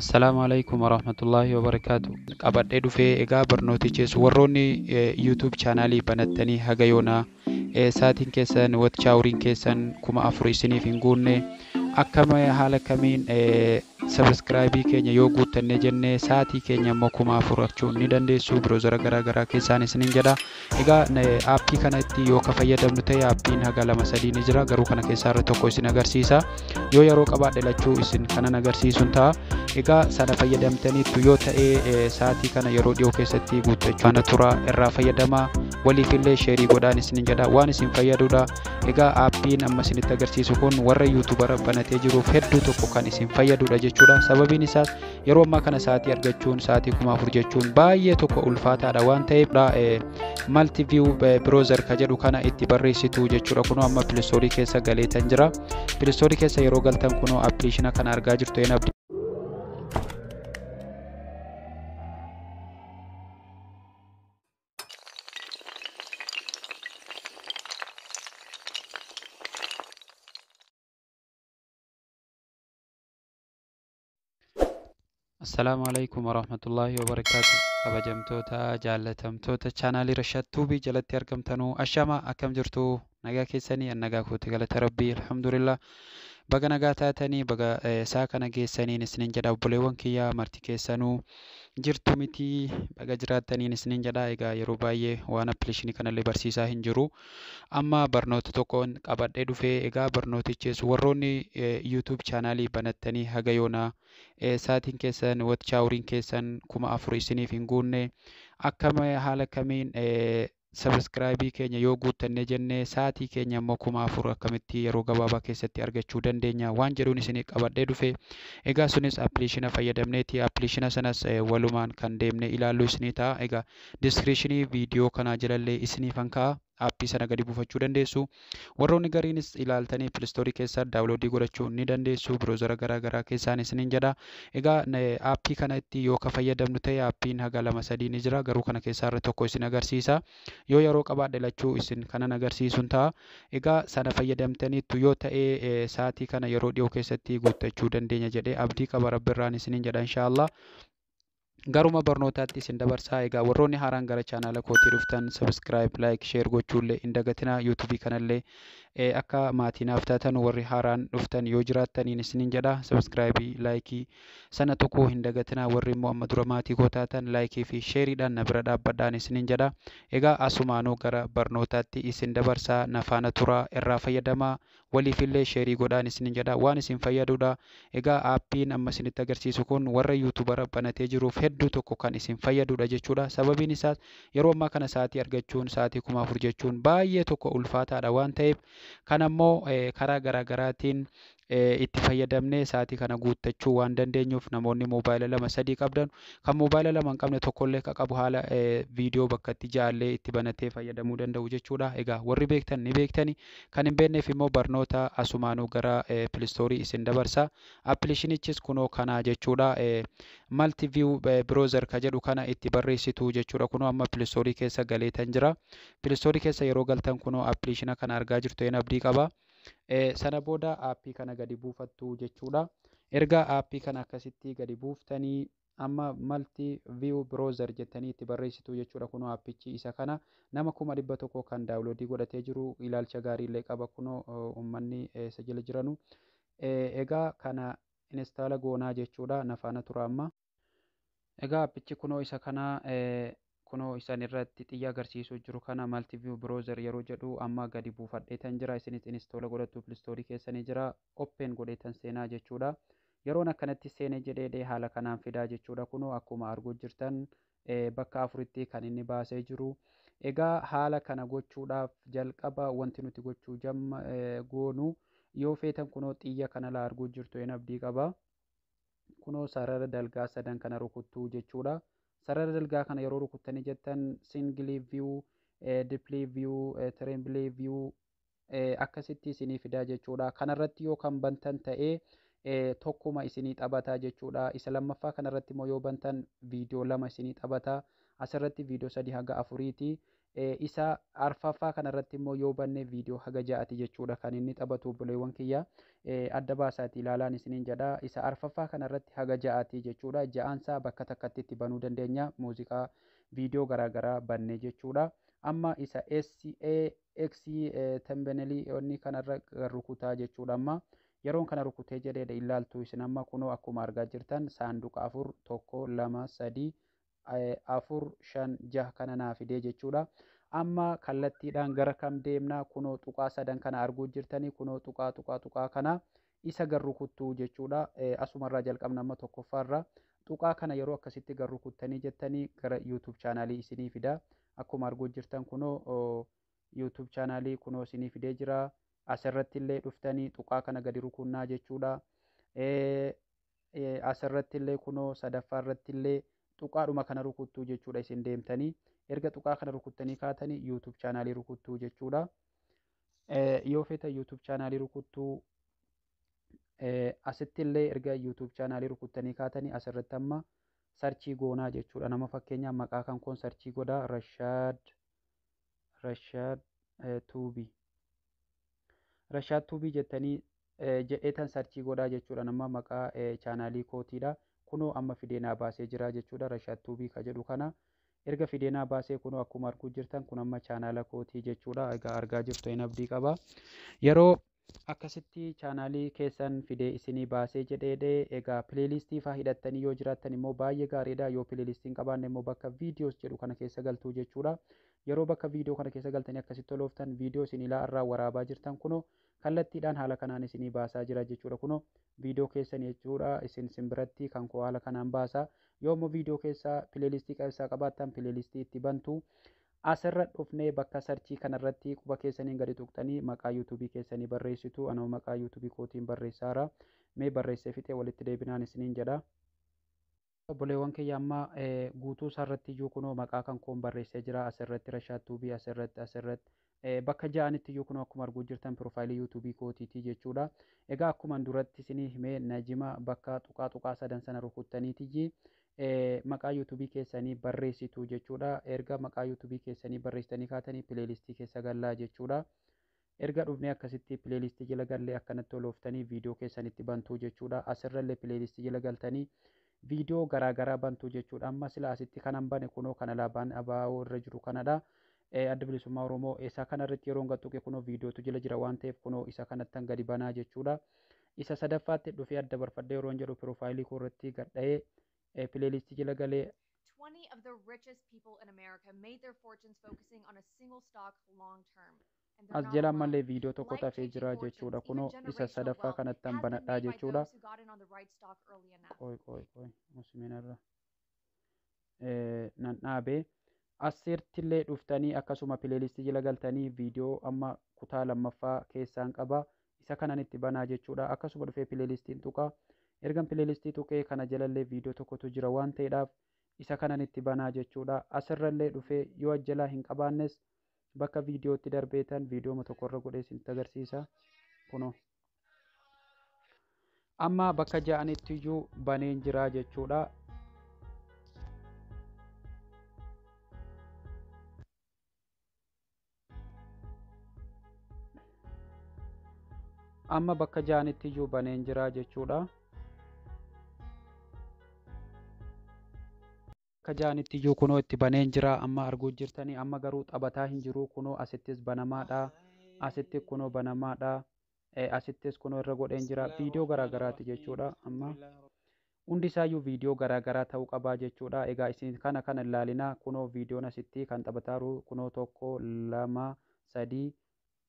Assalaamu alaikum warahmatullaahi wabarakaatu. Qabadhee dhufee egaa barnootichis warroonni YouTube chaanaalii banattanii haga yoonaa sa'aatiin keessan watch houriin keessan 4000 isiniif hin guunne, akkama haala kamiin subscribe keenya yoo guuttanne jenne sa'aatii keenya immoo 4000 argachuu ni dandeessu browsera garaa garaa keessaan isiniin jedha. Egaa aappii kanatti yoo ka fayyadamnu ta'e aappiin haga lama sadii ni jira, garuu kana keessaa irra tokko isin agarsiisa. Yoo yeroo qabaadhe lachuu isin kanan agarsiisuun ta'a. Egaa sana fayyadamtaniittu yoo ta'e sa'aatii kana yeroo dhiyoo keessatti guuttachuu kana tura irraa fayyadamaa, waliifillee sheerii godhaan isiniin jedha, waan isin fayyadudha. Egaa aappiin amma isinitti agarsiisu kun warra yuutubara banatee jiruuf hedduu tokko kan isin fayyadudha jechuudha. Sababiin isaas yeroo ammaa kana sa'aatii argachuun sa'aatii 4000 jechuun baay'ee tokko ulfaataadha waan ta'eef multi view browser ka jedhu kana itti barreessitu jechuudha. Kunoo amma pilistoorii keessa galeetan jira. Pilistoorii keessa yeroo galtan kunoo appiliishina kana argaa jirtu een abdii. Assalaamu alaikum warahmatullaahi wabarakaatu. Kabajamtoota jaallatamtoota chaanaalii Rashaad Tuubii jalatti argamtanuu, ashama, akkam jirtu? Nagaa keessanii? An nagaa kooti, galata Rabbii, alhamdulillah. Baga nagaa taatanii, baga saa kana geessaniin isiniin jedha. Obboleewwan kiyyaa marti keessanuu jirtu miti? Baga jiraattaniin isiniin jedha. Egaa yeroo baay'ee waan appiliishinii kanallee barsiisaa hin jiru. Amma barnoota tokkoon qabadhee dhufee, egaa barnootichis warroonni YouTube chaanaalii banattanii haga yoonaa sa'aatiin keessan watch houriin keessan 4000 isiniif hin guunne, akkama haala kamiin subscribe keenya yoo guuttanne jenne sa'aatii keenya immoo 4000 akkamitti yeroo gabaabaa keessatti argachuu dandeenya waan jedhuun isinii qabadhee dhufe. Egaa sunis appiliishina fayyadamneeti. Appiliishina sanas walumaan kan deemne ilaallu isinii ta'a. Egaa diskiriishinii viidiyoo kanaa jalallee isiniifan ka'a. Aappii sana gadi buufachuu dandeessu. Warroonni gariinis ilaaltanii pilistoorii keessa daawunloodii godhachuu ni dandeessu browsera garaa garaa keessaan isiniin jedha. Egaa aappii kanatti yoo ka fayyadamnu ta'e aappiin haga lama sadii ni jira, garuu kana keessaa irra tokko isin agarsiisa. Yoo yeroo qabaadhe lachuu isin kanan agarsiisuun ta'a. Egaa sana fayyadamtaniittu yoo ta'e sa'aatii kana yeroo dhiyoo keessatti guuttachuu dandeenya jedhee abdii qaba Rabbirraan isiniin jedha, inshaallah. Garuma barnootaatti isin dabarsaa. Egaa warroonni haaraan gara chaanaala kootii dhuftan subscribe, like, share gochuullee hin dagatinaa. Yuutuubii kanallee akka maatii naaf taatan warri haaraan dhuftan yoo jiraattaniin isiniin jedha, subscribe, like sana tuquu hin dagatinaa. Warri immoo amma dura maatii koo taatan laayikii fi sheeriidhaan na bira dhaabbadhaan isiniin jedha. Egaa asumaanuu gara barnootaatti isin dabarsaa, na faana turaa, irraa fayyadamaa, waliifillee sheerii godhaan isiniin jedha, waan isin fayyadudha. Egaa aappiin amma isinitti agarsiisu kun warra yuutubara banatee jiruuf hedduu tokko kan isin fayyadudha jechuudha. Sababiin isaas yeroo ammaa kana sa'aatii argachuun sa'aatii 4000 jechuun baay'ee tokko ulfaataadha waan ta'eef, kan ammoo karaa garaa garaatiin itti fayyadamnee sa'aatii kana guuttachuu waan dandeenyuuf, namoonni moobaayila lama sadii qabdan, kan moobaayila lama hin qabne tokkollee ka qabu haala viidiyoo bakka itti jaallee itti banatee fayyadamuu danda'u jechuudha. Egaa warri beektan ni beektani, kan hin beekneef immoo barnoota asumaanuu gara pilistoorii isin dabarsa. Appiliishinichis kunoo kanaa jechuudha. Multi view browser ka jedhu kana itti barreessitu jechuudha. Kunoo amma pilistoorii keessa galeetan jira. Pilistoorii keessa yeroo galtan kunoo appiliishina kana argaa jirtu een abdii qaba. Sana booda aappii kana gadi buufattu jechuudha. Erga aappii kana akkasitti gadi buuftanii amma multi view browser jettanii itti barreessitu jechuudha. Kunoo aappichi isa kana, nama 100,000 kan daawunloodii godhatee jiru, ilaalcha gaariillee qaba kunoo uummanni isa jala jiranu. Egaa kana instaala goonaa jechuudha. Na faana tura amma. Egaa aappichi kunoo isa kana, kunoo isan irratti xiyya agarsiisuu jiru kana, multi view browser yeroo jedhu amma gadi buufadheetan jira. Isinis instaala godhattu, pilistoorii keessanii jira. Open godheetan seenaa jechuudha. Yeroon akkanatti seenee jedhee haala kanaan fidaa jechuudha. Kunoo akkuma arguu jirtan bakka afuritti kan inni baasee jiru. Egaa haala kana gochuudhaaf jalqaba wanti nuti gochuu jamma goonu, yoo feetan kunoo xiyya kana la arguu jirtu een abdii qaba. Kunoo sarara dalgaa sadan kana rukuttuu jechuudha. Sarara dalgaa kana yeroo rukuttanii jettan single view, double view, triple view akkasitti isinii fidaa jechuudha. Kanarratti yoo kan bantan ta'ee tokkuma isinii taphataa jechuudha. Isa lammaffaa kanarratti immoo yoo bantan viidiyoo lama isinii taphataa. Asirratti viidiyoo sadii haga afuriiti. Isa arfaffaa kanarratti immoo yoo banne viidiyoo haga 6ti jechuudha kan inni taphatu obboleewwan kiyya adda baasaati ilaalaan isiniin jedha. Isa arfaffaa kanarratti haga 6ti jechuudha. Ja'aansaa bakka takkatti itti banuu dandeenya muuziqaa viidiyoo garaagaraa banne jechuudha. Amma isa SAX thumbnail inni kanarra rukutaa jechuudha. Amma yeroon kana rukutee jedhee ilaaltu isin amma kunoo akkuma argaa jirtan saanduqa 4 1 2 3 4 5 6 kana naa fidee jechuudha. Amma kallattiidhaan gara kam deemna? Kunoo tuqaa sadan kana arguu jirtanii kunoo tuqaa tuqaa tuqaa kana isa gar rukuttuu jechuudha. Asumarraa jalqabna amma tokkoffaarra tuqaa kana yeroo akkasitti gar rukuttanii jettanii gara YouTube chaanaalii isinii fida. Akkuma arguu jirtan kunoo YouTube chaanaalii kunoo isinii fidee jira. Asirratti illee dhuftanii tuqaa kana gadi rukunnaa jechuudha. Asirratti illee kunoo sadaffaarratti illee tuqaadhuma kana rukuttuu jechuudha isin deemtanii. Erga tuqaa kana rukuttanii kaatanii YouTube chaanaalii rukuttuu jechuudha. Yoo feetan YouTube chaanaalii rukuttuu asitti illee erga YouTube chaanaalii rukuttanii kaatanii asirratti amma sarchii goonaa jechuudha. Nama fakkeenyaaf maqaa kan koon sarchii godhaa Rashaad Tuubii. Rashaad Tuubii jettanii jedheetan sarchii godhaa jechuudha. Nama maqaa chaanaalii kootiidha. Kunoo amma fideenaa baasee jira jechuudha. Rashaad Tuubii ka jedhu kana. Erga fideenaa baasee kunoo akkuma arguu jirtan kun amma chaanaala kootii jechuudha. Egaa argaa jirtu hin abdii qaba. Yeroo akkasitti chaanaalii keessan fidee isinii baasee jedheedhe egaa pileelistii faa hidhattanii yoo jiraattan immoo baay'ee gaariidha. Yoo pileelistii hin qabaanne immoo bakka viidiyoos jedhu kana keessa galtuu jechuudha. Yeroo bakka viidiyoo kana keessa galtanii akkasitti tolooftan viidiyoo isin ilaa irraa waraabaa jirtan kunoo kallattiidhaan haala kanaan isinii baasaa jira jechuudha. Kunoo viidiyoo keessan jechuudha isin simbiratti kan koo haala kanaan baasaa. Yoo immoo viidiyoo keessaa pileelistii keessaa qabaattan pileelistii itti bantu. Asirra dhufnee bakka sarchii kanarratti quba keessaniin gadi tuqxanii maqaa yuutuubii keessanii barreessitu. Anuma maqaa yuutuubii kootiin barreessaara. Mee barreessee fixee walitti deebinaan isiniin jedha. Obboleewwan kiyya amma guutuu isaarratti iyyuu kunoo maqaa kan koon barreessee jira. Asirratti Rashaad Tuubii asirratti asirratti bakka ja'anitti iyyuu kunoo akkuma arguu jirtan piroofaayilii yuutuubii kootiitii jechuudha. Egaa akkuma duratti isinii himee Najima bakka tuqaa tuqaa sadan sana rukuttaniitiyyi maqaa yuutuubii keessanii barreessitu jechuudha. Erga maqaa yuutuubii keessanii barreessitanii kaatanii pileelistii keessa gallaa jechuudha. Erga dhufnee akkasitti pileelistii jala gallee akkanatti olooftanii viidiyoo keessanitti bantuu jechuudha. Asirrallee pileelistii jala galtanii viidiyoo garaagaraa bantuu jechuudha. Amma sila asitti kanan bane kunoo kan alaabaan ABO irra jiru kanadha. Adda Bilisummaa Oromoo isa kanarratti yeroo gad tuqe kunoo viidiyootu jala jira waan ta'eef kunoo isa kanattan gadi banaa jechuudha. Isa sadaffaatti dhufee adda barfadhee yeroo jedhu piroofaayilii koo irratti gadha'ee pileelistii jala galee 20 of the richest people in America made their fortunes focusing on a single stock long term. And they're as not jala alone. ammallee viidiyoo tokko tafee Life-changing jira jechuudha. fortunes, even Kunoo isa generational sadaffaa wealth, kanattan has been banadhaa made by jechuudha. those who got in on the right stock early enough. Qoy qoy qoy musliminarra nan dhaabee asirtillee dhuftanii akkasuma pileelistii jala galtanii viidiyoo amma kutaa lammaffaa keessaan qaba. Isa kanan itti banaa jechuudha. Akkasuma dhufee pileelistiin tuqa. Ergan pileelistii tuqee kana jalallee viidiyoo tokkotu jira waan ta'eedhaaf isa kanan itti banaa jechuudha. Asirrallee dhufee yoo ajjalaa hin qabaannes bakka viidiyootti darbeetan viidiyooma tokkorra godhee isinitti agarsiisa. Kunoo amma bakka ja'anitti iyyuu baneen jira jechuudha. Amma bakka ja'anitti iyyuu baneen jira jechuudha. Bakka ja'anitti iyyuu kunoo itti baneen jira amma arguu jirtanii amma garuu taphataa hin jiru kunoo asittis banamaadha. Asitti kunoo banamaadha. Asittis kunoo irra godheen jira viidiyoo garaagaraati jechuudha amma. Hundi isaayyuu viidiyoo garaagaraa ta'uu qabaa jechuudha. Egaa isin kana kana ilaalinaa kunoo viidiyoon asitti kan taphataaru kunoo 1 2 3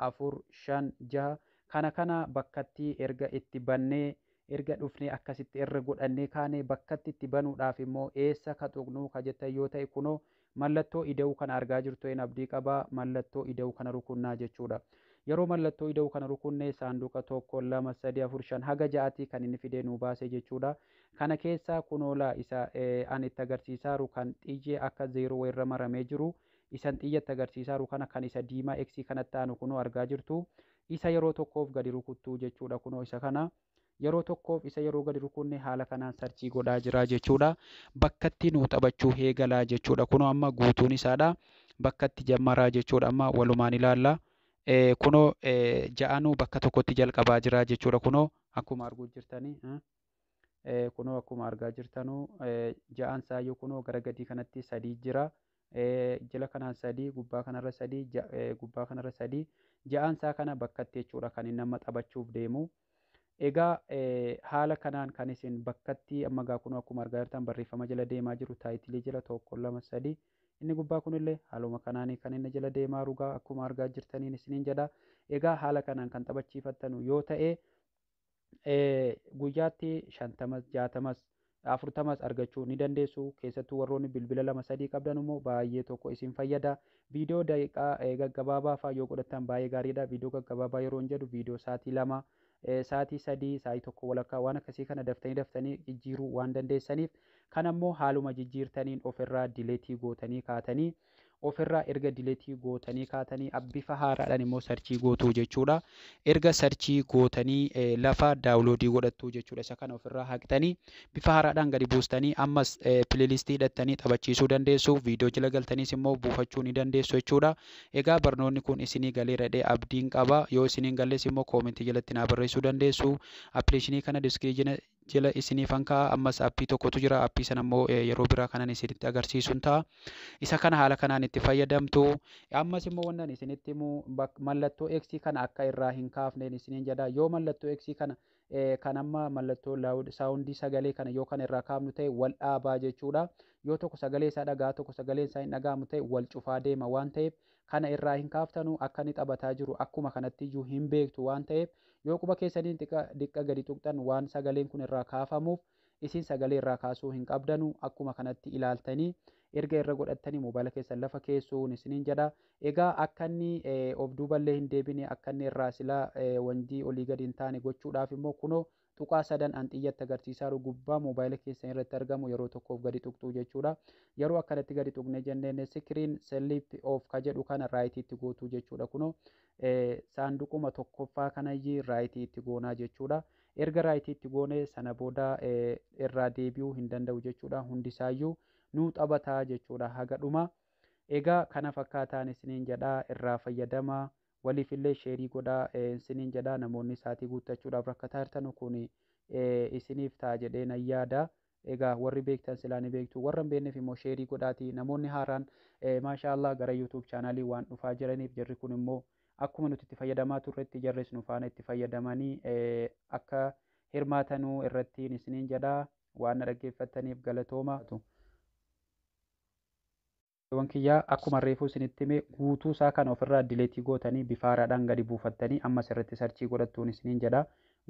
4 5 6 kana kana bakkatti erga itti bannee erga dhufnee akkasitti irra godhannee kaanee bakkatti itti banuudhaaf immoo eessa ka tuqnuu ka jettan yoo ta'e kunoo mallattoo ida'uu kana argaa jirtu een abdii qabaa mallattoo ida'uu kana rukunnaa jechuudha. Yeroo mallattoo ida'uu kana rukunnee saanduqa 1 2 3 4 5 haga 6 kan inni fidee nuu baase jechuudha. Kana keessaa kunoolaa isa ani itti agarsiisaaru kan xiyyee akka zeeroo irra maramee jiru isan xiyyatti agarsiisaaru kana kan isa diimaa eksii kanatti aanu kunoo argaa jirtu. Isa yeroo tokkoof gadi rukuttuu jechuudha kunoo isa kana. Yeroo tokkoof isa yeroo gadi rukunne haala kanaan sarchii godhaa jira jechuudha. Bakkatti nuu taphachuu eegalaa jechuudha. Kunoo amma guutuun isaadha. Bakkatti jammaraa jechuudha. Amma walumaan ilaalla. Kunoo ja'anuu bakka tokkotti jalqabaa jira jechuudha. Kunoo akkuma arguu jirtanii, kunoo akkuma argaa jirtanuu, ja'an saayyuu kunoo gara gadii kanatti sadii jira. Jala kanaan sadii, gubbaa kanarra sadii, gubbaa kanarra sadii, ja'an isaa kana bakkatti jechuudha kan inni amma taphachuuf deemu. Egaa haala kanaan kan isin bakkatti amma gaa kunoo akkuma argaa jirtan barreeffama jala deemaa jiru, title jala tokko, lama, sadii. Inni gubbaa kunillee haaluma kanaanii kan inni jala deemaa rugaa akkuma argaa jirtaniin isiniin jedha. Egaa haala kanaan kan taphachiifattanu yoo ta'e, guyyaatti 50s, 60s, 40s argachuu ni dandeessu. Keessattuu warroonni bilbila lama sadii qabdan immoo baay'ee tokko isin fayyada. Viidiyoo daqiiqaa gaggabaabaa fa'aa yoo godhattan baay'ee gaariidha. Viidiyoo gaggabaabaa yeroo hin jedhu, viidiyoo sa'aatii 2, sa'aatii 3, sa'aatii tokko walakkaa, waan akkasii kana daftanii daftanii jijjiiruu waan dandeessaniif, kan ammoo haaluma jijjiirtaniin ofirraa delete gootanii kaatanii, ofirraa erga delete gootanii kaatanii, bifa haaraadhaan immoo search gootuu jechuudha. Erga search gootanii lafa download godhattuu jechuudha. Isa kana ofirraa haqxanii bifa haaraadhaan gadi buustanii ammas playlist hidhattanii taphachiisuu dandeessu. Viidiyoo jala galtaniis immoo buufachuu ni dandeessu jechuudha. Egaa barnoonni kun isinii galeera jedhee abdiin qaba. Yoo isiniin galles immoo comment jalatti naa barreessuu dandeessu. Appilikeeshinii kana description jala isiniifan kaa'a. Ammas app tokkotu jira. App sana immoo yeroo biraa kanan isinitti agarsiisuun ta'a. Isa kana haala kanaan itti fayyadamtu. Ammas immoo wannan isinitti himu, mallattoo X kana akka irraa hin kaafneen isiniin jedha. Yoo mallattoo X kana, kan amma mallattoo sound, sagalee kana yoo kan irraa kaafnu ta'e, wal dhaabaa jechuudha. Yoo tokko sagalee isaa dhagaa, tokko sagalee isaa hin dhaga'amu ta'e, wal cufaa deema waan ta'eef, kana irraa hin kaaftanu. Akka inni taphataa jiru akkuma kanatti iyyuu hin beektu waan ta'eef, yoo quba keessaniin xiqqa gadi tuqxan waan sagaleen kun irraa kaafamuuf, isin sagalee irraa kaasuu hin qabdanu. Akkuma kanatti ilaaltanii erga irra godhattanii moobaayila keessan lafa keessuun isiniin jedha. Egaa akka inni of duuballee hin deebine, akka inni irraa silaa wanjii olii gadi hin taane gochuudhaaf immoo, kunoo tuqaa sadan an xiyyatti agarsiisaa jiru gubbaa moobaayila keessan irratti argamu yeroo tokkoof gadi tuqxuu jechuudha. Yeroo akkanatti gadi tuqne jenneen, screen sleep off ka jedhu kana right itti gootuu jechuudha. Kunoo saanduquma tokkoffaa kanayyii right itti goonaa jechuudha. Erga right itti goone sana booda irraa deebi'uu hin danda'u jechuudha. Hundisaayyuu nuu taphataa jechuudha haga dhuma. Egaa kana fakkaataan isiniin jedhaa, irraa fayyadamaa, waliifillee share godhaa isiniin jedhaa. Namoonni sa'aatii guuttachuudhaaf rakkataa jirtan, kun isiniif ta'a jedhee nan yaada. Egaa warri beektan silaa ni beektu, warra hin beekneef immoo share godhaatii, namoonni haaraan maashaallah gara YouTube channel waan dhufaa jiraniif, jarri kun immoo akkuma nuti itti fayyadamaa turretti jarris nu faana itti fayyadamanii akka hirmaatanuu irratti isiniin jedhaa. Waan na dhaggeeffattaniif galatooma. Wan kiyyaa, akkuma reefuu isinitti hime, guutuu isaa kana ofirraa delete gootanii bifa haaraadhaan gadi buufattanii ammas irratti search godhattuun isiniin jedha.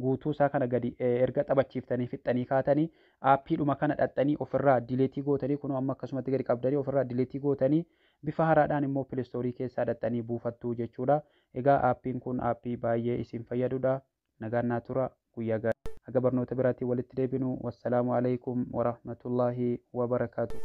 Guutuu isaa kana gadi erga taphachiiftanii fixxanii kaatanii, aappiidhuma kana dhaxxanii ofirraa delete gootanii, kunoo amma akkasumatti gadi qabdanii ofirraa delete gootanii, bifa haaraadhaan immoo Play Store keessaa dhaxxanii buufattu jechuudha. Egaa aappiin kun aappii baay'ee isin fayyadudha. Nagaan naa tura, guyyaa gaarii. Haga barnoota biraatti walitti deebinu, wassalaamu alaikum warahmatullaahi wabarakaatu.